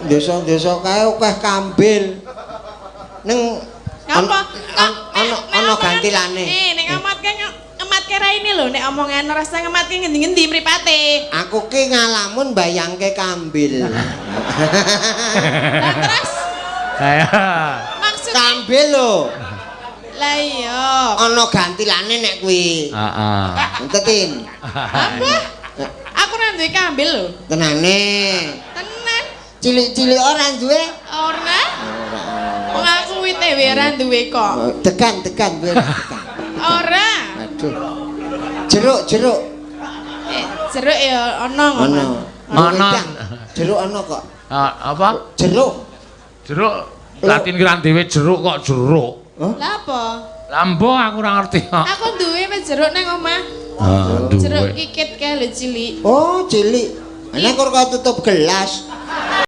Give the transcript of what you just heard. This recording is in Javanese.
Desa-desa kae akeh kambil. Ning Ngapa? Ana ana gantilane. Eh, nek ngamatke ngematke raine lho, nek omongan ora usah ngematke ngendi-ngendi mripate. Aku ki ngalamun bayangke kambil. Lah terus Ayo. maksudnya Kambil lho. Lah iya. Ana gantilane nek kuwi. Heeh. Tetin. Apa? Aku ora duwe kambil lho. Tenane. Tenan. Cilik-cilik ora duwe. Ora. Wong aku wite wae ora duwe kok. Degan, degan duwe degan. Ora. Aduh. Jeruk, jeruk. Eh, jeruk ya ana ngono. Ana. Ana. Jeruk ana kok. Ah, apa? Jeruk. Jeruk. Latin ki ra dhewe jeruk kok jeruk. Lah apa? Lah mbo aku ora ngerti kok. Aku duwe wis jeruk nang omah. Ah, Jeruk duwe. kikit kae lho cilik. Oh, cilik. Ana kok tutup gelas.